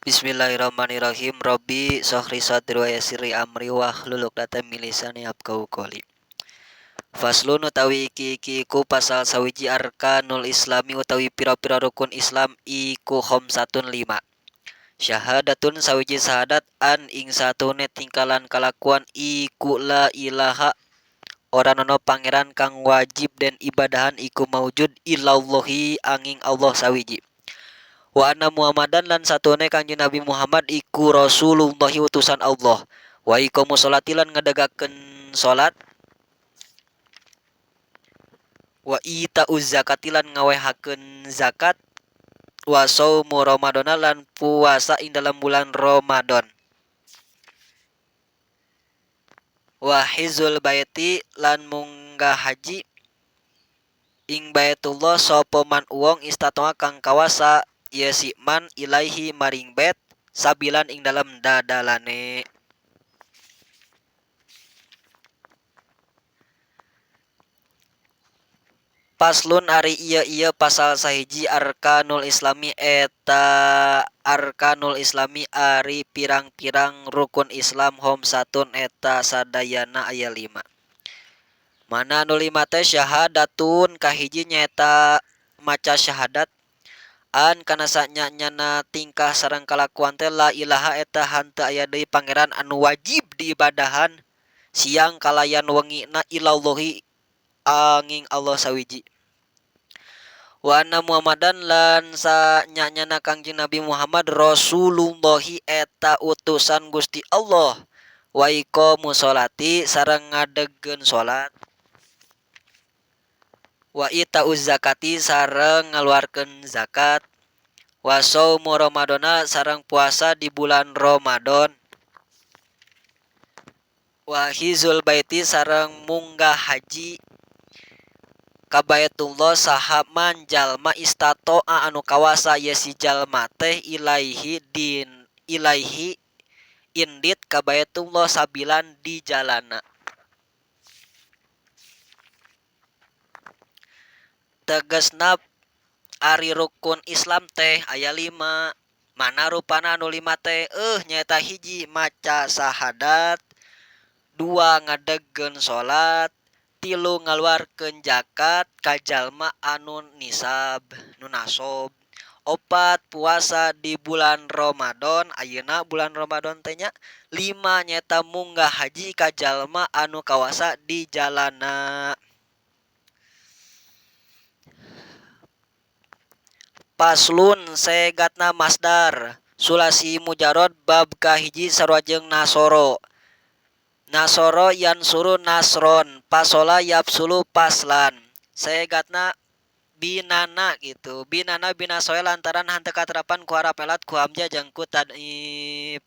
Bismillahirrahmanirrahim. Rabbi sahri sadri wa yassirli amri wahlul 'uqdatam min lisani yafqahu qouli. Faslun utawi iki iki iku pasal sawiji arkanul islami utawi pira-pira rukun Islam iku khamsatun lima. Syahadatun sawiji syahadat an ing satune tingkah lan kalakuan iku la ilaha ora nono pangeran kang wajib den ibadahan iku maujud illallahi anging Allah sawiji. Wa anna Muhammadan lan satune Kangjeng Nabi Muhammad iku Rasulullahi utusan Allah. Wa iqamus sholati lan ngedegakeun salat. Wa itauz zakati lan ngawehakeun zakat. Wa saumu Ramadhana lan puasa ing dalam bulan Ramadan. Wa hizul baiti lan munggah haji ing Baitullah sapa man wong istatoa kang kawasa ye si man ilaihi maring bait sabilan ing dalem dadalane. Paslon ari ieu-ieu pasal sahiji arkanul islami eta arkanul islami ari pirang-pirang rukun Islam khamsatun eta sadayana aya lima. Mana anu lima teh syahadatun kahiji nyaeta maca syahadat an kana sanya-nyana tingkah sareng kalakuan teh la ilaha eta hanteu aya deui pangeran anu wajib diibadahan siang kalayan wengina illallahi anging Allah sawiji. Wa anna Muhammadan lan sanya-nyana Kangjeng Nabi Muhammad Rasulullahi eta utusan Gusti Allah. Wa iqamus sholati sareng ngadegkeun salat. Wa itauz zakati sareng ngaluarkeun zakat. Wa saumu Ramadhana sareng puasa di bulan Ramadan. Wa hizul baiti sareng munggah haji ka Baitullah saha man jalma istatoa anu kawasa ye si jalma teh ilaihi din ilaihi indit ka Baitullah sabilan di jalana. Tegesna ari rukun Islam teh aya lima. Mana rupana anu lima teh? Nyaeta hiji maca syahadat, dua ngadegkeun salat, tilu ngaluarkeun zakat ka jalma anu nisab nu nasob, opat puasa di bulan Ramadan ayeuna bulan Ramadan teh nya, lima nyaeta munggah haji ka jalma anu kawasa di jalana. Paslon segatna masdar sulasi mujarad bab kahiji sarua jeung nasoro. Nasoro yansuru nasron pasola yapsulu paslan. Segatna binana gitu. Binana binasoe lantaran hanteu katerapan ku harap elat ku hamzah jeung ku tad'if.